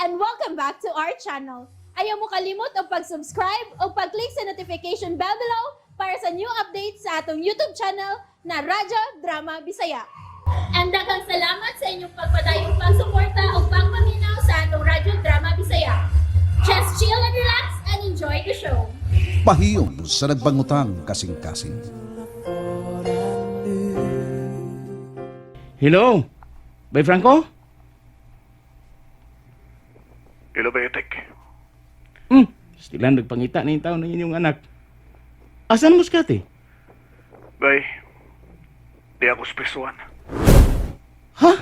And welcome back to our channel. Ayaw mo kalimot og pag-subscribe o pag-click sa notification bell below para sa new updates sa atong YouTube channel na Radyo Drama Bisaya. And daghang salamat sa inyong pagpadayong pagsuporta o pagpaminaw sa atong Radyo Drama Bisaya. Just chill and relax and enjoy the show. Pahiyom sa nagbangutang kasing-kasing. Hello? Bay Franco? Hello, Betek. Sila nagpangita na yung taon ng inyong anak. Asan mo skate? Bay, di ako sprisuan. Ha?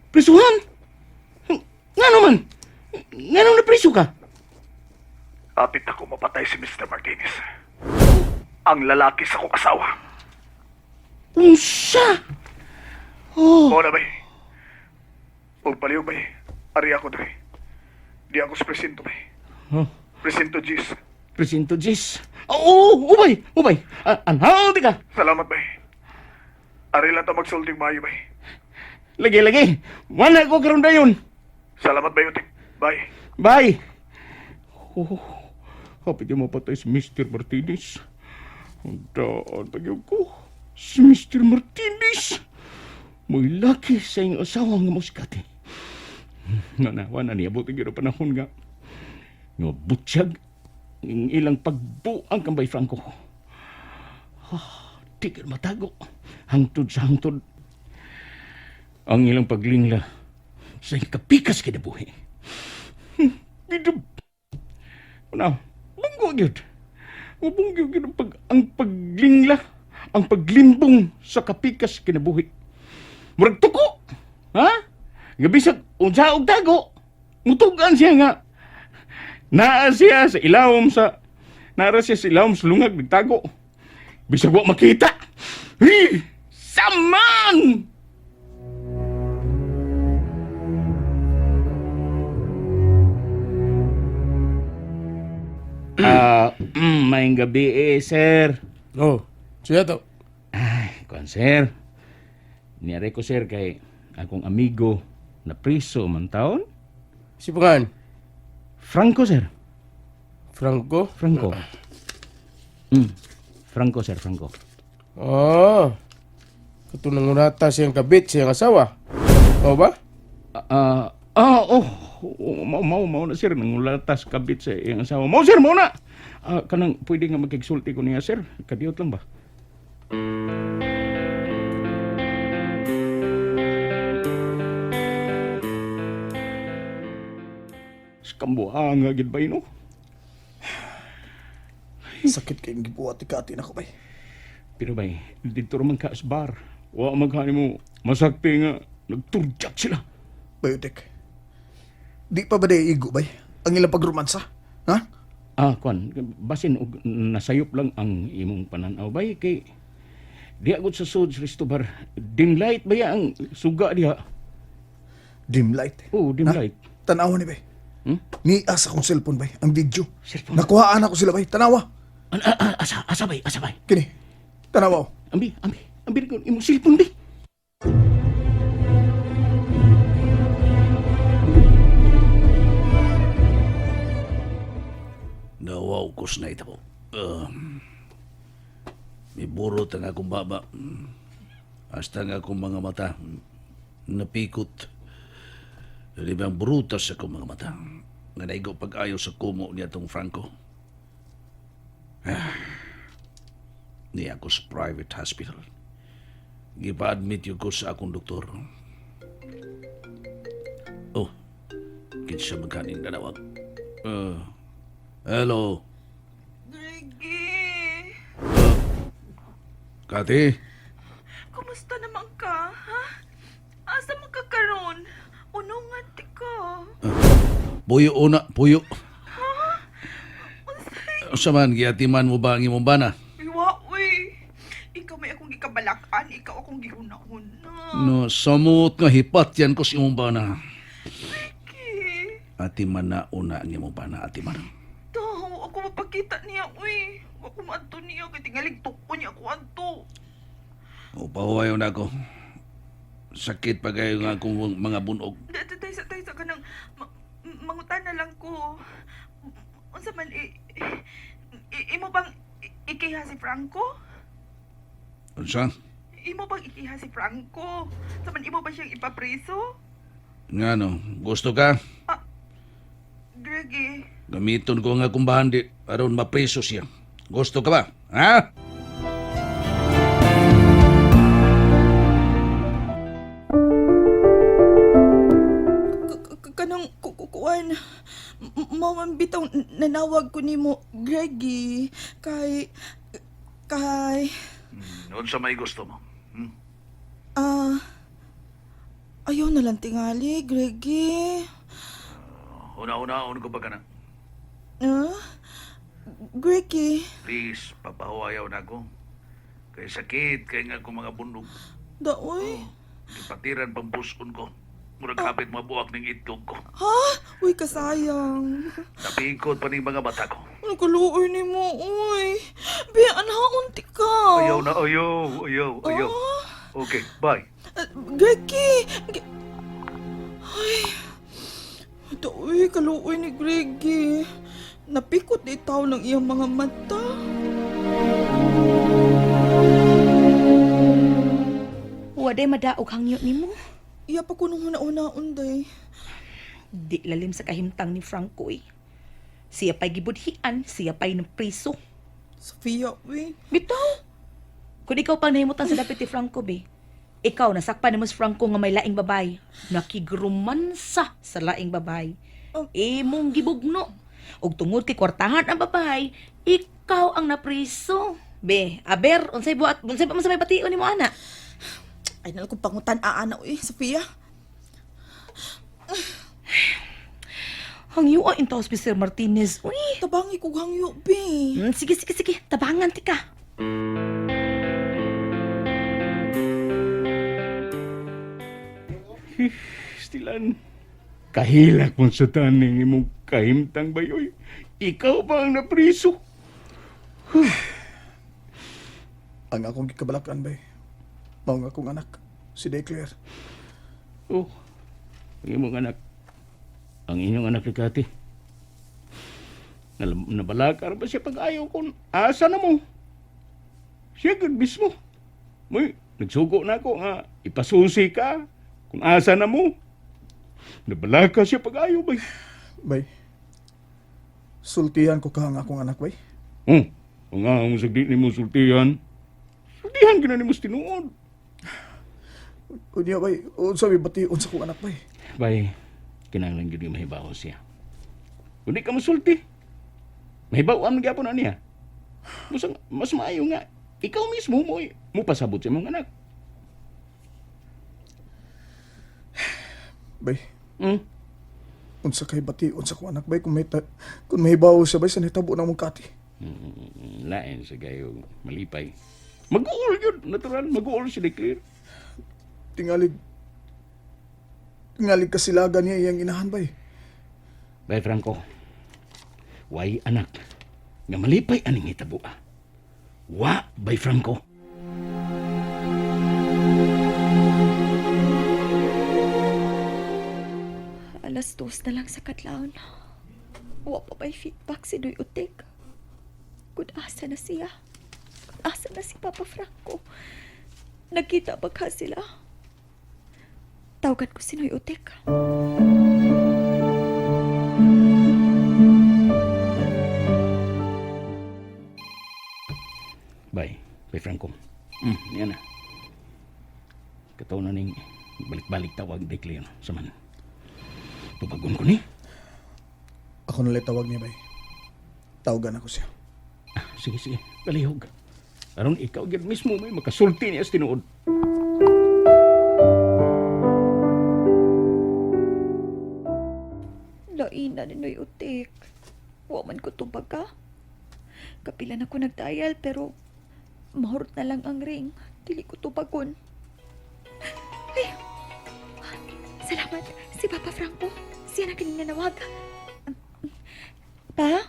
Prisuhan? Nga naman? Nga naman na priso ka? Apit ako mapatay si Mr. Martinez. Ang lalaki sa kong asawa. Unsa? Oh, Mo na, bay. Huwag paliw, bay. Ari ako, dre. Di ako sa presinto, bay. Huh? Presinto Gis. Presinto Gis. Oo, ubay, ubay. Anhaw di ka. Salamat, bay. Ari lang ta magsulding maayo, bay. Lagi, lagi. Wala ko karon dayon. Salamat, bay, Utik. Bye. Bye. Oh, hapit yung mapatay si Mr. Martinez. Ang daan pag ko. Si Mr. Martinez. May laki sa iyong asawa nga muskate. Nga na, wala niya. Buti gino panahon nga. Nga butsyag. Ang ilang pagbuang kambay Franco. Ah, di ka matago. Hangtod sa hangtod. Ang ilang paglingla sa iyong kapikas kinabuhi. Gidub. Una, bunggo gyud. Mabunggo gyud ang paglingla, ang paglimbong sa kapikas kinabuhi. Murag tuko. Ha? Nga bisag unsa og tago, mutugan siya nga. Naa siya sa ilawom sa Nara siya sa ilawom sa lungag nagtago. Bisag wa makita. Hi! Saman! Maayong gabi eh, sir. Oh, siya to. Ay, kuan sir. Niyari ko sir kay akong amigo na priso man taon. Si Pangan. Franco sir. Franco? Franco. Franco sir, Franco. Ah. Kato nangurata siyang kabit, siyang asawa. Oo ba? Oh, mau mau mau na sir nangulatas kabit sa iyang asawa. Mau sir, mau na. Kanang pwede nga makigsulti ko niya sir. Kadiyot lang ba? Kambuanga gid ba no? Sakit kayong gibuhat ni Kati na ko, bay. Pero bay, dito man ka sa bar. Wa man ka mo masakti nga nagturjak sila. Bay, Utik. Di pa ba di igo, bay? Ang ilang pagromansa? Ha? Kwan, basin og nasayop lang ang imong pananaw bay kay di agud sa sud Cristobal. Dim light ba ya ang suga diha? Dim light. Oh, dim Ha? light. Tanawa ni, bay. Hmm? Ni asa kong cellphone, bay. Ang video. Cellphone? Nakuhaan ako sila, bay. Tanawa. Asa asa bay, asa bay. Kini. Tanawa. oh. Ambi, ambi, ambi ko imong cellphone bi. Nawaw ko sa naitabo. May burot ang akong baba. Hasta ang akong mga mata. Napikot. Di ba ang brutas sa akong mga mata. Nga naigo pag-ayo sa kumo niya tong Franco. Niya ako sa private hospital. Gipa-admit yun ko sa akong doktor. Oh, kinsa magkaning nanawag. Hello. Ricky, Kati? kumusta naman ka, ha? Asa man ka karon? Unungan ti ka. Puyo una, puyo. Unsa man giatiman mo ba ang imong bana? Iwa, uy. Ikaw may akong gikabalakan, ikaw akong gihuna-huna. No, samot nga hipat yan ko sa imong bana. Ricky, Atiman na una ang imong bana, atiman. daw, ako mapakita niya, uy. Wa ko maadto niya, kay tingalig tuko niya ako adto. O pahuwayo na ako. Sakit pa kayo nga akong mga bunog. Taysa, taysa ka nang Franco. Unsa man imo bang ikiha si Franco? Unsa? Imo bang ikiha si Franco? Unsa man imo ba siyang ipapreso? Nga no, gusto ka? Greggy, Gamiton ko nga akong bahandi aron mapreso siya. Gusto ka ba? Ha? Kanang kukuan mao man bitaw nanawag ko nimo Greggy kay kay Unsa may gusto mo? Hmm? ah ayaw na lang tingali Greggy. Una-unaon ko pa ka na. Ah, Greggy, Please, papahuayaw na ako. Kay sakit, kay nga akong mga bundog. daoy. Ipatiran pang buson ko. Murag kapit mabuak ng itlog ko. Ha? Uy, kasayang. Napikot pa ning mga mata ko. Ano kaluoy ni mo, uy. Be, anhaon ti ka. Ayaw na, ayaw, ayaw, ayaw. Okay, bye. Ah, Greggy! Ay, daoy, kaluoy ni Greggy. Napikot di tao ng iyang mga mata. Waday madaog hangyo nimo. Iya pa ko nung huna-unaon, day. Di lalim sa kahimtang ni Franco eh. Siya pa'y gibudhian, siya pa'y napriso. Sofia, uy. Bitaw! Kung ikaw pang nahimutan sa dapit ni Franco, be. Ikaw, nasakpan ni Mas Franco nga may laing babay. Nakigrumansa sa laing babay. Oh. Imong gibugno. Og tungod kay kwartahan ang babay, ikaw ang napriso. Be, aber, unsay buhat, unsay pa man sa may bation nimo ana? Ay, nalang kong pangutan aana, uy, Sofia. Hangyo ang intaws Mr. Martinez. Uy. Tabangi kog hangyo, be. Sige, sige, sige. Tabangan ti ka. Stilan, kahilak mo sa taning imong kahimtang bayoy. Ikaw pa ang napriso. Ang akong gikabalakan bay. Mao nga akong anak, si Declare. Oh, ang imong anak. Ang inyong anak ni Kati. Nabalakar ba siya pag ayaw kung asa na mo? Siya gud mismo. Muy, nagsugo na ako nga ipasusi ka kung asa na mo. Nabalaka siya pag ayaw bay. Bay. Sultihan ko ka ang akong anak bay. Oh, ang nga sa di nimo sultihan. Sultihan gina nimo sa tinuod. Unya bay, unsa may bation sa akong anak bay. Bay, kinahanglan gyud mahibaw siya. Kung di ka musulti, mahibaw ang gyapon na niya. Mas, mas maayo nga, ikaw mismo mo, mo pasabot sa imong anak. Bay, unsa kay bation sa akong anak bay kung may kung mahibaw siya bay sa nahitabo na mong kati. Lain sa gayo, malipay. Mag-uol yun, natural, mag-uol si Declare. Tingalig tingalig kasilagan niya iyang inahan bay. Bay Franco, way anak, nga malipay aning hitabo ah. Wa, Bay Franco. 2:00 na lang sa kadlawon. Wa pa ba'y feedback si Duy Utik? Kung asa na siya? Kung asa na si Papa Franco? Nagkita ba ka sila? Tawagan ko si Noy Utik. Bay, Bay Franco. Yan na. Kataw na ning balik-balik tawag Declare sa man. Tubagon ko ni. Ako nalay tawag niya bay. Tawagan ako siya. Ah, sige, sige. Palihog. Aron ikaw gyud mismo may makasulti niya sa tinuod. Laina ni Noy Utik. Wa man ko tubag ka. Kapila na ko nagdayal pero mahurot na lang ang ring. Dili ko tubagon. Ay! Salamat si Papa Franco. Siya na kanina nawag. Pa?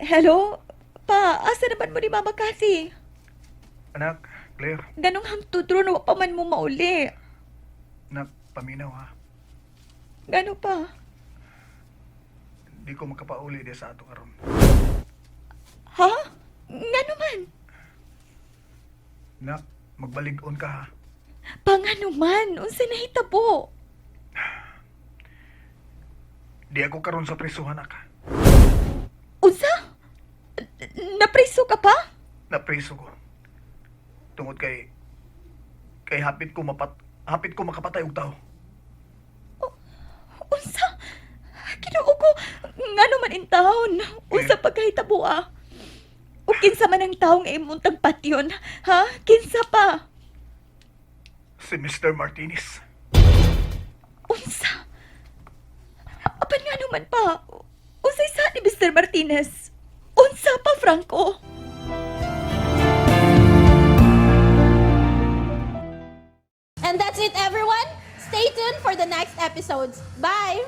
Hello? Pa, asa naman mo ni Mama Kathy? Anak, Claire, Ganong hangtod ron, wa pa man mo mauli. anak, paminaw ha. Gano pa? Di ko makapauli di sa ato karon. Ha? Nga naman? Na, magbalig-on ka ha. Pangano man? Unsa nahitabo? Di ako karon sa prisuhan nak. Unsa? Napriso ka pa? Napriso ko. Tungod kay kay hapit ko makapatay og tao. Unsa? Ginoo ko, ngano man in town? Unsa pagkahitabo ah? O kinsa man ang taong imong tagpatyon, ha? Kinsa pa? Si Mr. Martinez. Unsa? Apan nga naman pa? Unsay sa ni Mr. Martinez? Unsa pa, Franco? And that's it, everyone. Stay tuned for the next episodes. Bye!